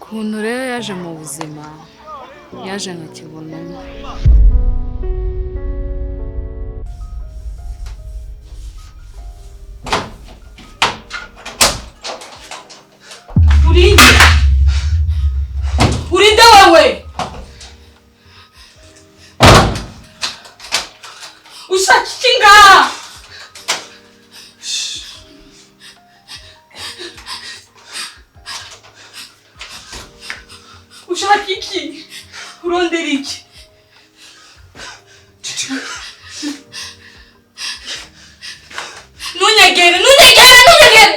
Ukuntu rero yaje mu buzima, yaje nka kibonumwe. Urinde! Urinde wewe! Ushaka iki ngaha? Ushaka iki? Urondera iki? Ntunyegere, ntunyegere, ntunyegere!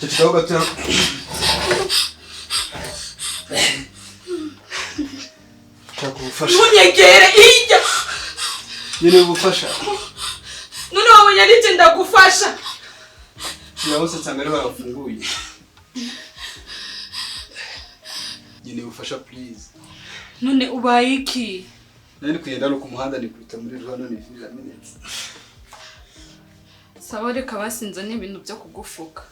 Ceceka gato. Nshaka ubufasha. Ntunyegere, hirya! Nkeneye ubufasha. None wabonye ari jye ndagufasha. Sinabose nsanga ariho bafunguye. Nkeneye ubufasha please. None ubaye iki? Nari kugenda no ku muhanda nikubita muri ruhano none ivi riramenetse. Sawa, reka basinze n'ibintu byo kugufuka.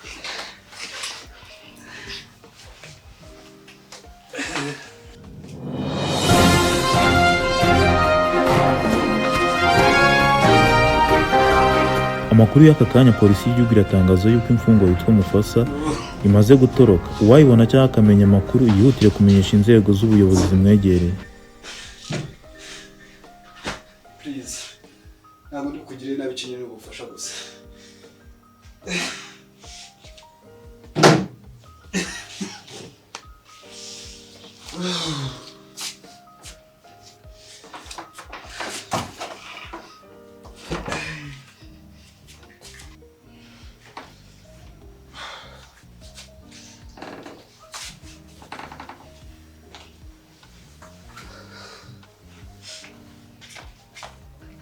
Amakuru y'aka kanya, polisi y'igihugu iratangaza yuko imfungwa yitwa Mufasa imaze gutoroka. Uwayibona cyangwa akamenya amakuru yihutire kumenyesha inzego z'ubuyobozi zimwegereye. Please. Ntabwo ndi kugirira nabi, nkeneye ubufasha gusa.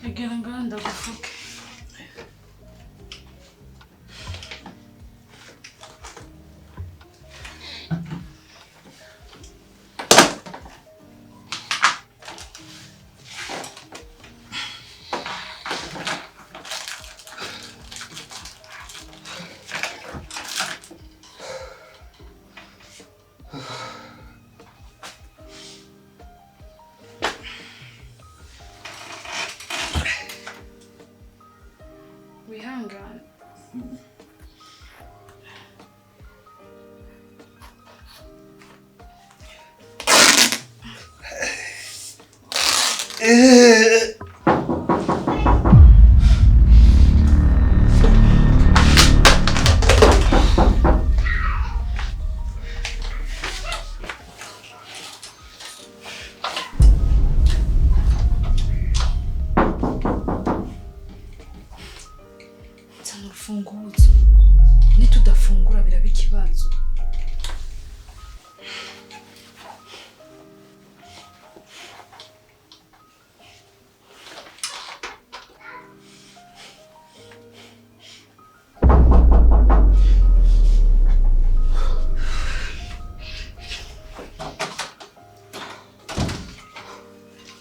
Egera ngaha ndagufuke. Wihangane. Nzana urufunguzo. Nitudafungura biraba ikibazo.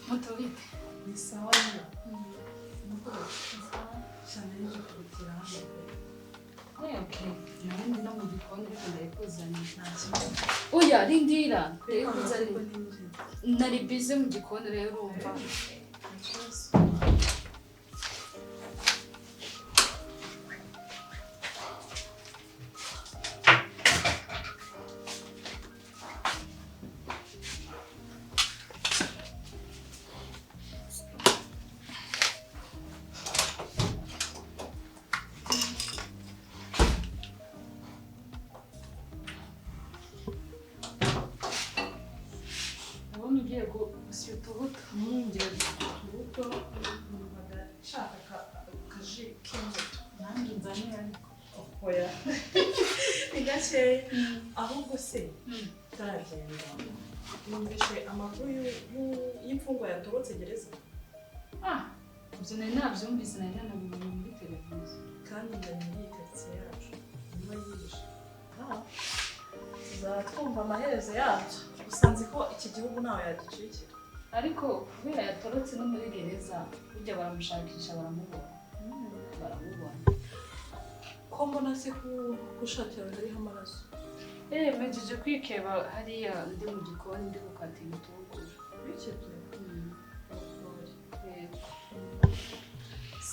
Moto bite? Ni sawa nyine. Cyane nje kubitira hano pe. Okay. Nari no mu gikoni ariko ndayikuzaniye. Nta kibazo. Oya, rindira. Ndayikuzaniye. Ariko ninjye. Nari bize mu gikoni rero urumva. Nta kibazo. Ndabona ugiye gusya utubuto. Ngiye utubuto, numvaga nshaka akaji k'imbuto. Nanjye nzanire ariko. Oya. Ni gakeya. Ahubwo se utaragenda, numvise amakuru y'imfungwa yatorotse gereza. Ah, ibyo nari nabyumvise, nari nanabibonye muri televiziyo. Kandi ngo ni muri iyi karitsiye yacu niba yihishe. Tuzaba twumva amaherezo yabyo. Gusa nzi ko iki gihugu ntawe yagicikira. Ariko kubera yatorotse no muri gereza, burya baramushakisha baramubona. Baramubona. Ko mbona se ku ishati yawe hariho amaraso? Mpejeje kwikeba hariya ndi mu gikoni ndi gukata ibitunguru. Wikebye? Yego.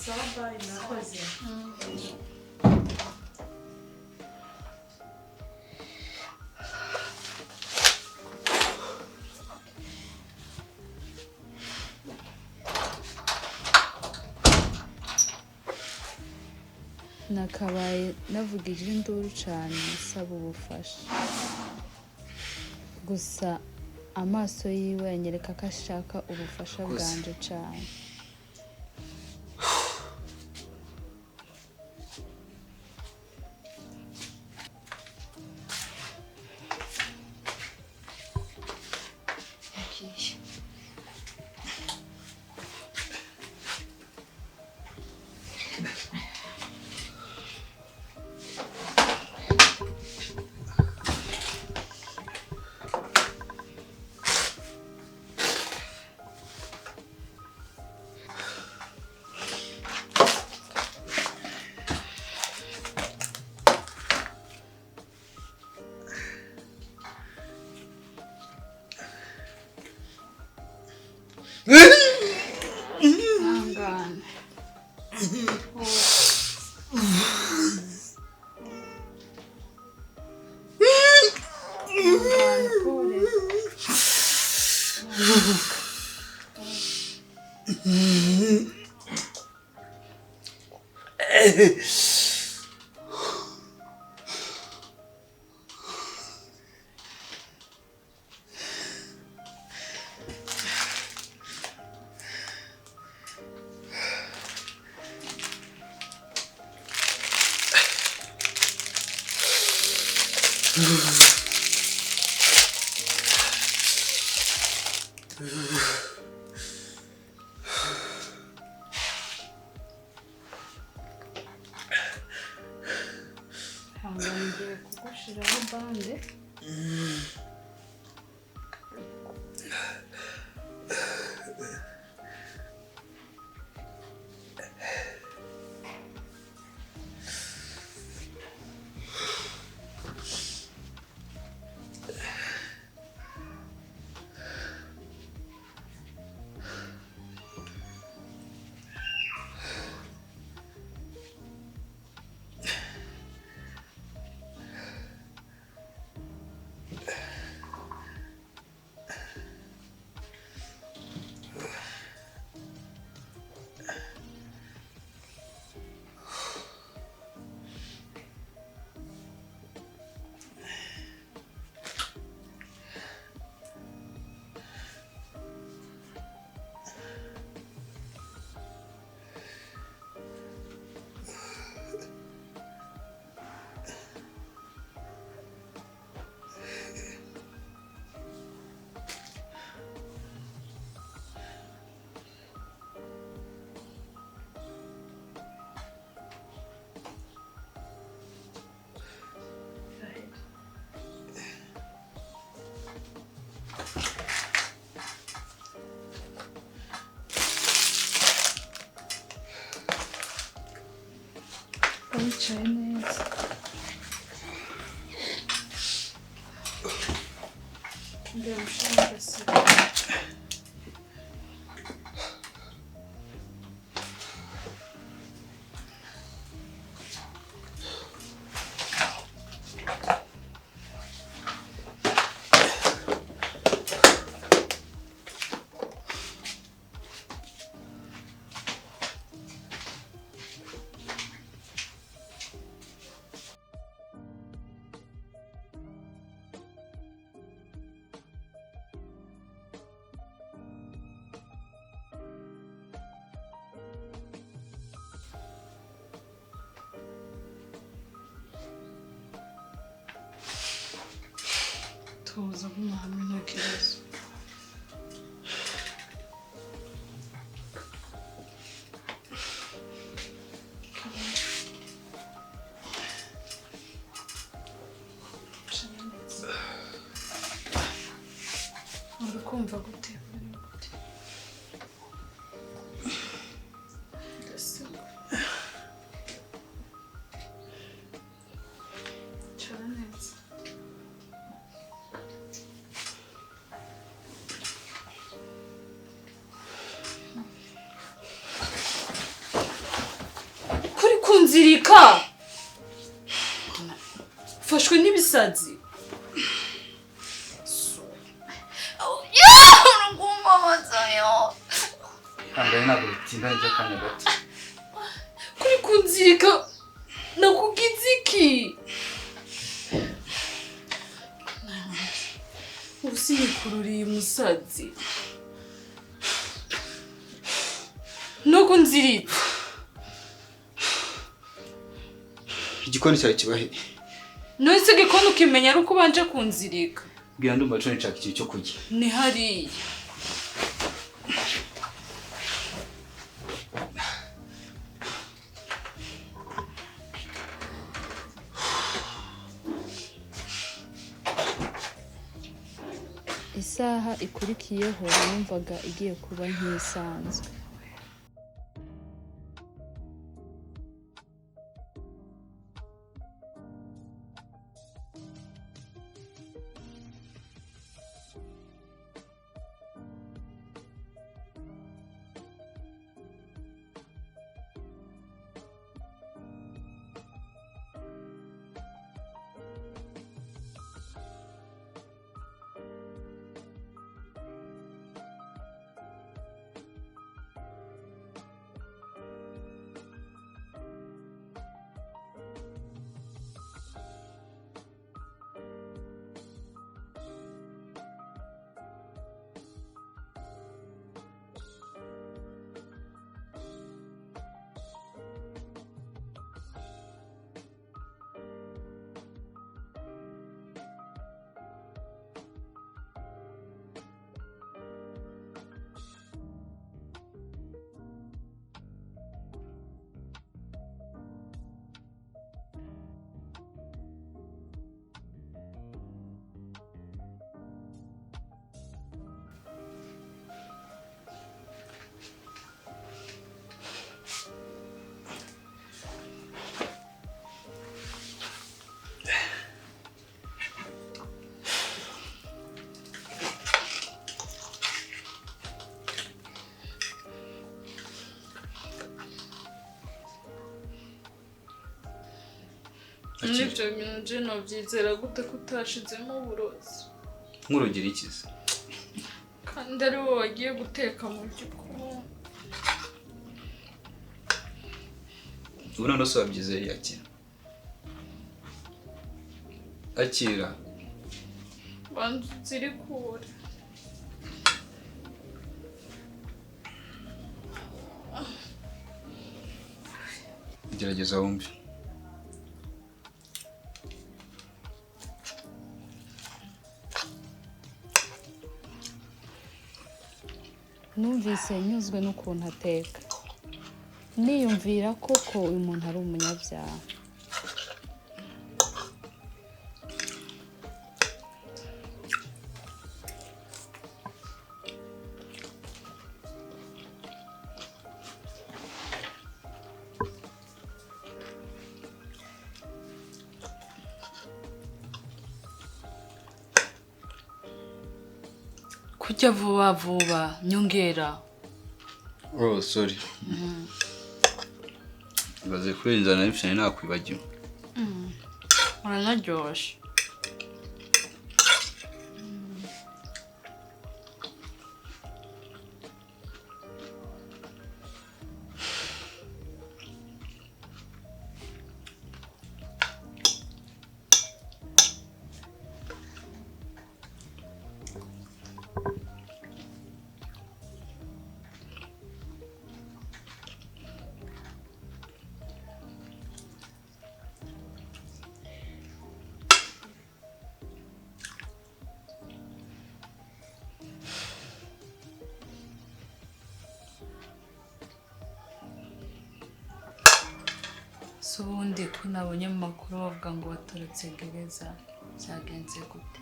Sawa, bye, murakoze. Nakabaye navugije induru cyane nsaba ubufasha, gusa amaso yiwe anyereka ko ashaka ubufasha Gusa. bwanje cyane. Yagiye. Ihangane. Ihangane, pole. Ihangane, ngiye kugushiraho bande. Wicaye neza. Ndabishaka gasiga. Tuza nk'umwami, nta kibazo. Uri kumva gute? Uri gute? Ndasiga. Cara neza. Kunzirika. Ufashwe n'ibisazi. Ihangane, ntabwo bitinda, ni iby'akanya gato. Kuri kunzirika nakugize iki? Ubu sinikururiye umusazi. Nuko nziritse. Igikoni cyawe kiba he? None se igikoni ukimenya ari uko ubanje kunzirika? Bwira, ndumva nshonje, nshaka ikintu cyo kurya. Ni hariya. Isaha ikurikiyeho numvaga igiye kuba nk'isanzwe. N'ibyo bintu je novyizera gute ko utashizemo uburozi? Nk'urugero ikize. Kandi ari wowe wagiye guteka mu gikoni. Ubu noneho se wabyizeye? Akira. Akira. Banza uzirikure. Gerageza wumve. Numvise nyuzwe n'ukuntu ateka, niyumvira koko uyu muntu ari umunyabyaha. Kurya vuba vuba nyongera. Oh, sorry. Ibaze kubera inzara nari mfite, nakwibagiwe. Uranaryoshe. Si ubundi ko nabonye mu makuru bavuga ngo watorotse gereza, byagenze gute?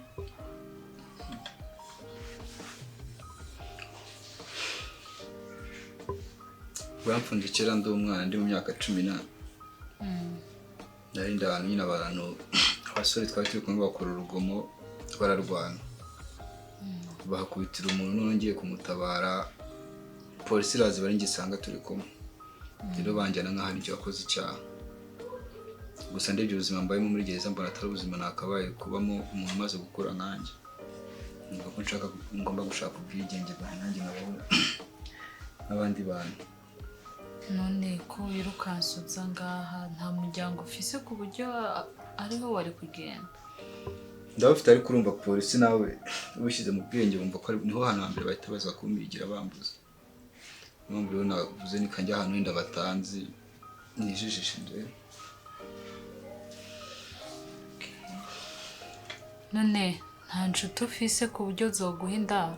Bamfunze kera ndi umwana, ndi mu myaka 14. Nari ndi ahantu nyine abantu, abasore twari turi kumwe bakora urugomo, bararwana, bahakubitira umuntu, none ngiye kumutabara polisi iraza bari ngisanga turi kumwe, rero banjyana nk'aho ari wakoze icyaha. Gusa ndebye ubuzima mbayemo muri gereza, mbona atari ubuzima nakabaye kubamo umuntu umaze gukura nkanjye. Numva ko nshaka, ngomba gushaka ubwigenge bwanjye, nanjye nkabaho nk'abandi bantu. None ko wirukanse uza ngaha, nta muryango ufise ku buryo ariho wari kugenda? Ndabafite, ariko urumva polisi nawe ubishyize mu bwenge wumva ko niho hantu hambere bahita baza kumpigira bambuza. Niyo mpamvu rero navuze nikanjya ahantu wenda batanzi, nijijishe ndebe. None nta nshuti ufise ku buryo zoguha indaro?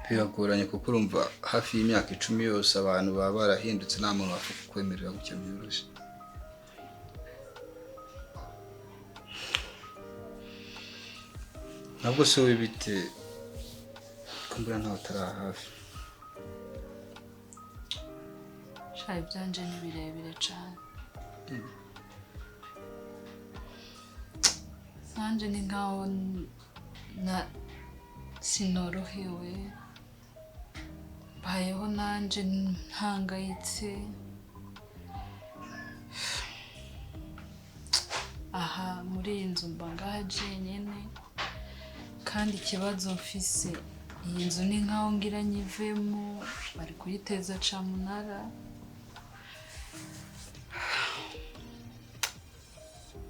Biragoranye, kuko urumva hafi y'imyaka 10 yose abantu baba barahindutse, nta muntu wapfa kukwemerera gutya byoroshye. Ntabwo se wowe bite ko mbura ntawe utari aha hafi? Sha, ibyanje ni birebire cane. Nanje ni nkaho na sinorohewe, mbayeho nanje ntangayitse. Aha muri iyi nzu mba ngaha jenyene, kandi ikibazo mfise, iyi nzu ni nkaho ngira nyivemo, bari kuyiteza camunara.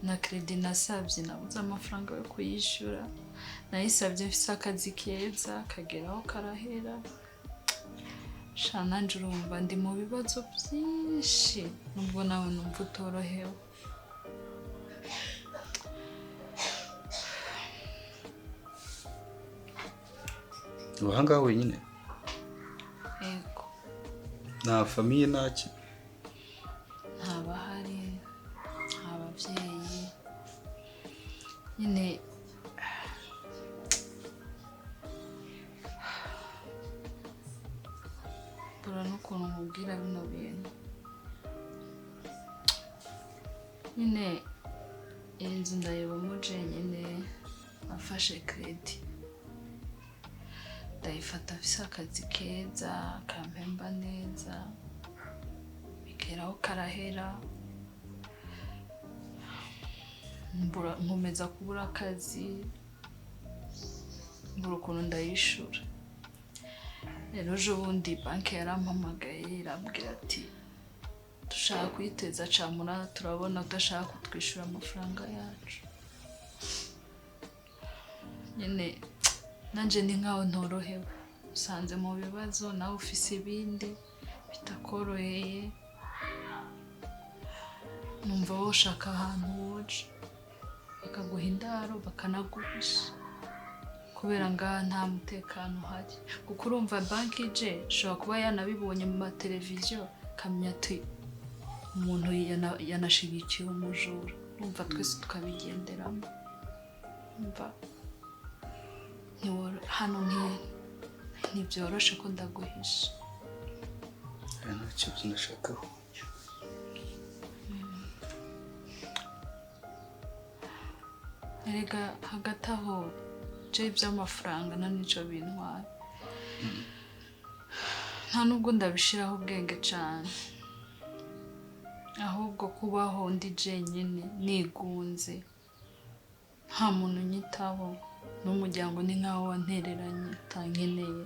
Na kredi nasabye nabuze amafaranga yo kuyishyura, nayisabye mfise akazi keza kageraho karahera. Sha, nanje urumva ndi mu bibazo byinshi, nubwo nawe numva utorohewe. Uba aha ngaha wenyine? Yego. Nta famille, ntaki? Ntabahari, nta babyeyi nyine. Mbura n'ukuntu nkubwira bino bintu nyine. Iyi nzu ndayibamo jenyine, nafashe kredi ndayifata mfise akazi keza kampemba neza, bigeraho karahera, nkomeza kubura akazi, mbura ukuntu ndayishura. Rero ejo bundi banki yarampamagaye irambwira ati dushaka kuyiteza camunara, turabona udashaka kutwishyura amafaranga yacu. Nyine nanje ni nkaho ntorohewe, usanze mu bibazo, nawe ufise ibindi bitakoroheye, numva wowe ushaka ahantu woja bakaguha indaro bakanaguhisha, kubera ngaha nta mutekano uhari. Kuko urumva banki ije ishobora kuba yanabibonye mu mateleviziyo, ikamenya ati umuntu yanashigikiye umujura, urumva twese tukabigenderamo. Umva hano ntibyoroshe ko ndaguhisha. Nta kibazo, ndashakaho. Erega hagati aho je iby'amafaranga nta nico bintwaye, nta nubwo ndabishiraho ubwenge cane, ahubwo kubaho ndi jenyine nigunze, nta muntu unyitaho, n'umuryango ni nkaho wantereranye utankeneye.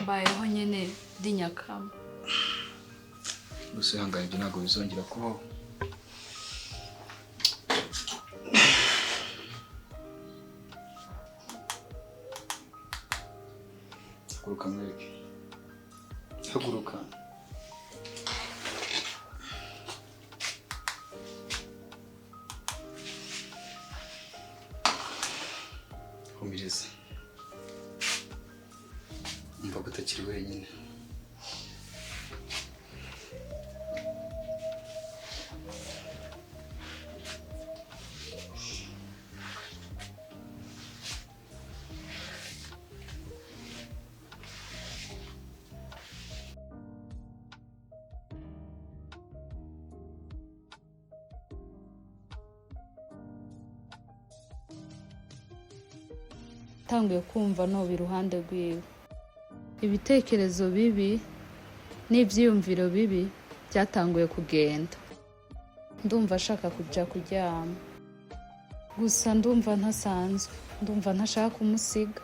Mbayeho nyine ndi nyakama. Gusa ihangane, ibyo ntabwo bizongera kubaho. Haguruka mwereke. Haguruka. Humiriza. Umva ko utakiri wenyine. Natanguye kumva noba iruhande rwiwe, ibitekerezo bibi N'ibyiyumviro bibi byatanguye kugenda. Ndumva ashaka kujya kuryama, gusa ndumva ntasanzwe, ndumva ntashaka kumusiga.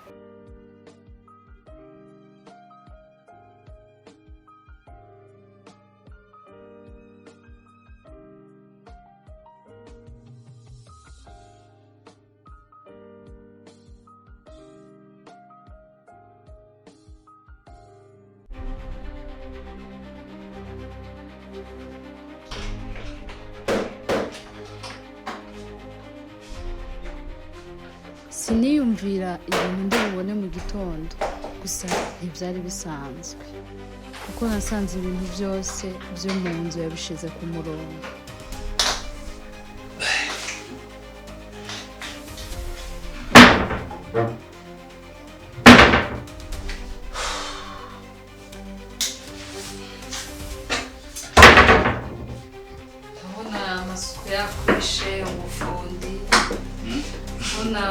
Siniyumvira ibintu ndi bubone mu gitondo, gusa ntibyari bisanzwe kuko nasanze ibintu byose byo mu nzu yabishize ku murongo. Ndabona amasuku yakwishe ubufundi, ndabona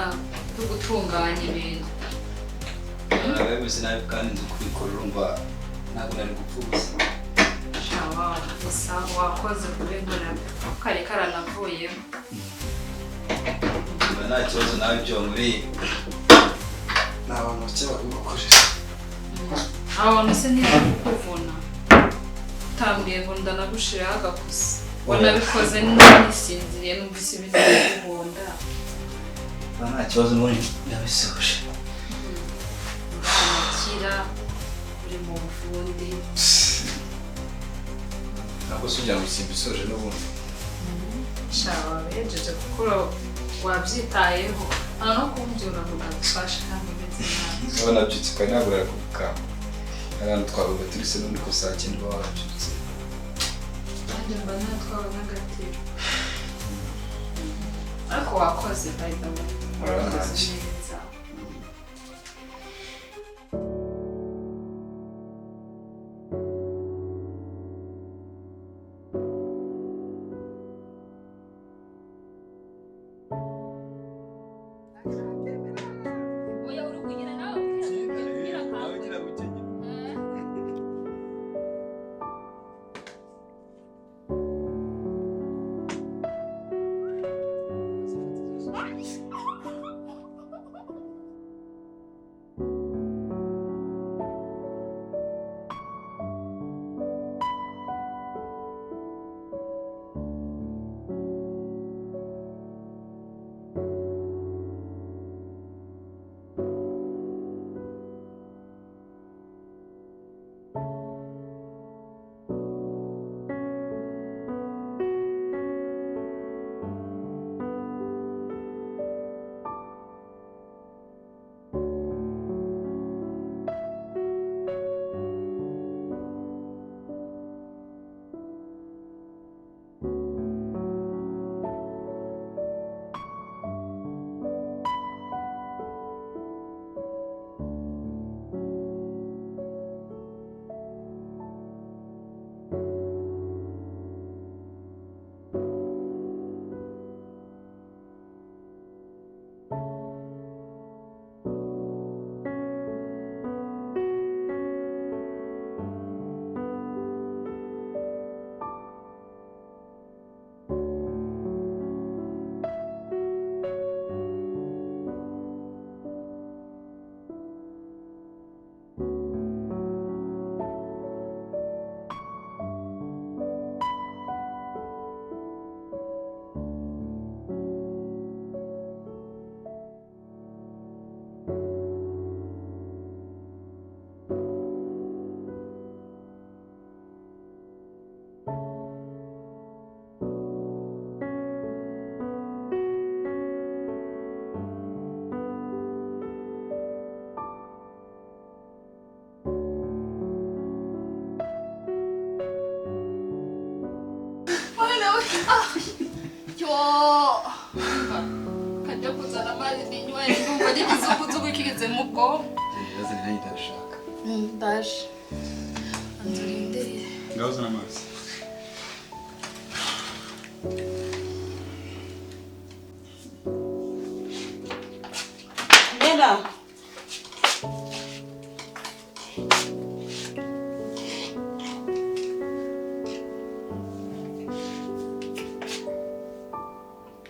tugutunganya ibintu. Bimeze nabi kandi nzi kubikora, urumva ntabwo nari gupfa ubusa. Shawa gusa wakoze kubinkorera kare karanavuyemo. Mba nta kibazo nawe, ibyo wankoreye ni abantu bake babigukorera. Aho hantu se ntiyakukuvuna utambwiye ngo ndanagushiraho agakusa? Wanabikoze nisinziriye, numvise ibintu biguhonda. Mba nta kibazo, n'ubundi ndabisoje. Uranakira uri mu bufundi. Ntabwo se ugira ngo simbisoje n'ubundi? Shawa bejeje kuko wabyitayeho, nta no kumbyura ngo ndagufashe kandi umeze nabi. Niba nabyutse kare ntabwo yarakugukanga, ahantu twabaga turi se n'ubundi ko saa cyenda uba wabyutse. Nanjye mba natwawe n'agatiro, ariko wakoze, by the way. Urabona wakoze ntacyo. neza. Yo! Kajya kuzana amazi ninyweye, ndumva n'ikizukuzuku kigeze mu bwonko. Ibibazo nanjye ndabishaka. Ndaje. Anzurindire. Ngaho uzana amazi. Nena.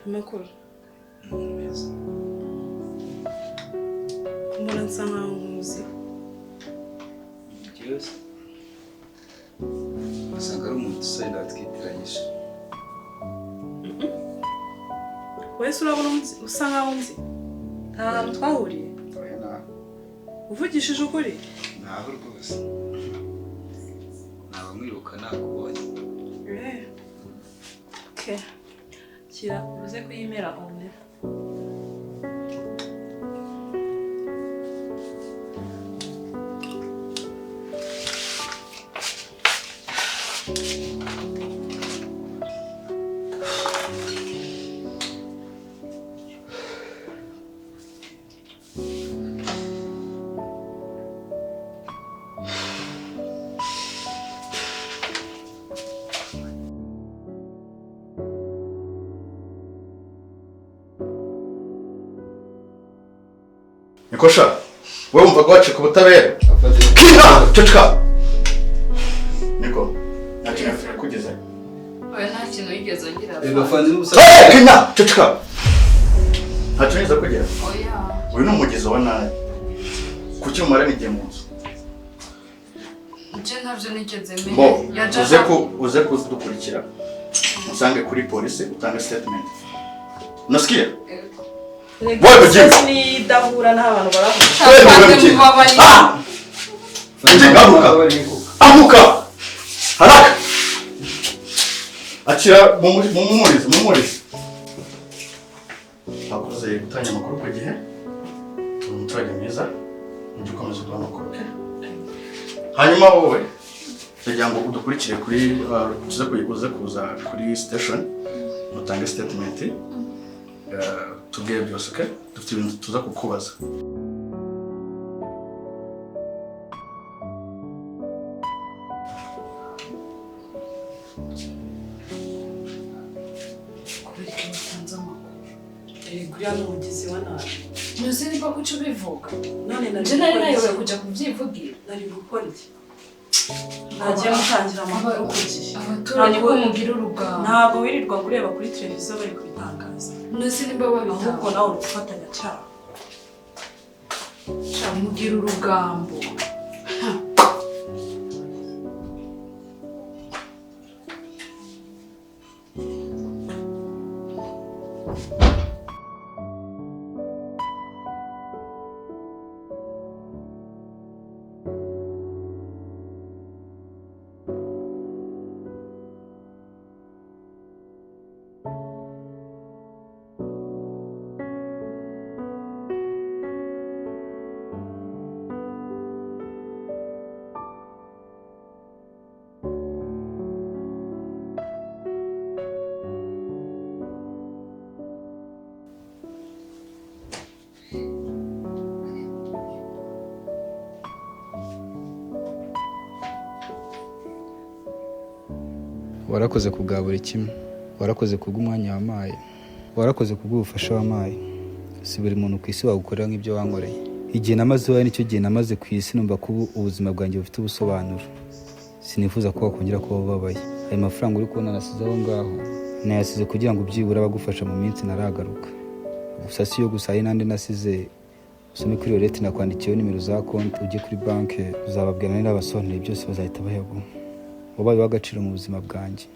Amakuru. Meza. Mbona nsa nkaho nkuzi. Njyewe se usanga ari umuntu usenda watwitiranyije. Wese urabona usa nkaho nzi. Nta hantu twahuriye. Oya naho. Uvugishije ukuri? Naho rwose. Naba nkwiruka nakubonye. Okay. Kira uze kuyimera omera. Nikosha, wewe wumvaga wacika ubutabera? Kina, ceceka. Niko, nta kintu kugeza. Oya nta kintu yigeze ngira. Hey, Kina, ceceka. Nta kintu yigeze kugera. Oya. Uyu ni umugizi wa nabi. Kuki umarana igihe mu nzu? Nje ntabyo nigeze menya. Bo, uze kudukurikira. Usange kuri polisi utange statement. Unasikia? Wewe mjinga. Ni dahura n'abantu baravuga. Wewe mjinga. Ah! Mjinga amuka. Amuka. Haraka. Akira mumurize mumurize. Akoze gutanga amakuru ku gihe. Umuturage mwiza. Ujye ukomeza uduha amakuru, okay? Hanyuma wowe kugira ngo udukurikire kuri uze kuza kuri station utange statement. Tubwire byose, okay? Dufite ibintu tuza kukubaza. Kubera ko batanze amakuru. Kuriya ni umugizi wa nabi. Ntuzi niba kuki ubivuga. None nje nari nayobewe kujya kubyivugira. Nari gukora iki? Nagiye mutangira amakuru ku gihe. Abaturage ko mugira urugamba. Ntabwo wirirwa ureba kuri televiziyo bari kubitangaza. Ntuzi niba babitanga. Ahubwo nawe uri gufatanya cyaha. Mugira urugambo. Warakoze kubwa buri kimwe, warakoze kubw'umwanya wampaye, warakoze kubw'ubufasha wampaye. Si buri muntu ku isi wagukorera nk'ibyo wankoreye. Igihe namaze iwawe nicyo gihe namaze ku isi numva ko ubuzima bwanjye bufite ubusobanuro. Sinifuza ko wakongera kuba ubabaye. Ayo mafaranga uri kubona nasize aho ngaho nayasize kugira ngo byibura abagufasha mu minsi naragaruka. Gusa si yo gusa, hari n'andi nasize. Usome kuri wallet nakwandikiyeho nimero za konti, ujye kuri banki uzababwira n'abasobanuriye byose bazahita bayaguha. Wabaye uw'agaciro mu buzima bwanjye,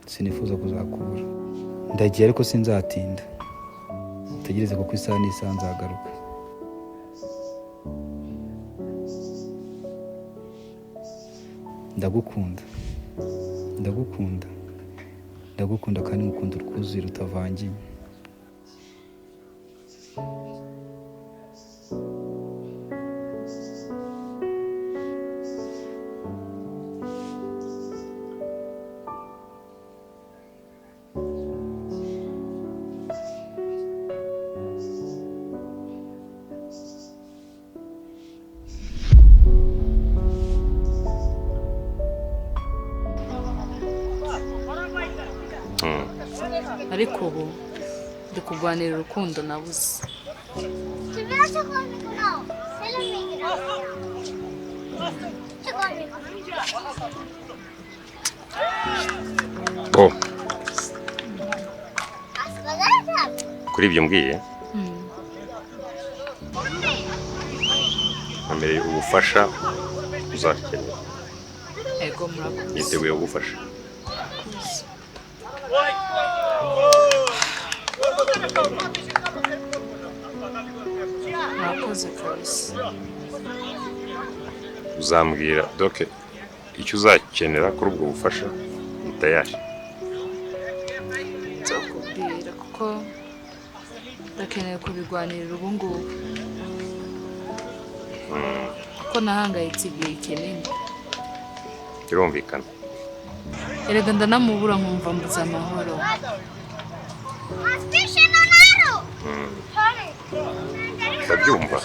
sinifuza kuzakubura. Ndagiye ariko sinzatinda, utegereze kuko isaha n'isaha nzagaruka. Ndagukunda, ndagukunda, ndagukunda kandi ngukunda urwuzuye rutavangiye. Ariko ubu ndi kurwanira urukundo nabuze. Oh. Kuri ibyo mbwiye, nkomereye ubufasha uzakenera. Ego, murakoze. Niteguye kugufasha. Murakoze. Murakoze kabisa. Uzambwira doke icyo uzakenera kuri ubwo bufasha, ni tayari. Nzakubwira kuko ndakeneye kubigwanirira ubu ngubu, kuko nahangayitse igihe kinini. Birumvikana. Erega ndanamubura nkumva mbuze amahoro. Ndabyumva.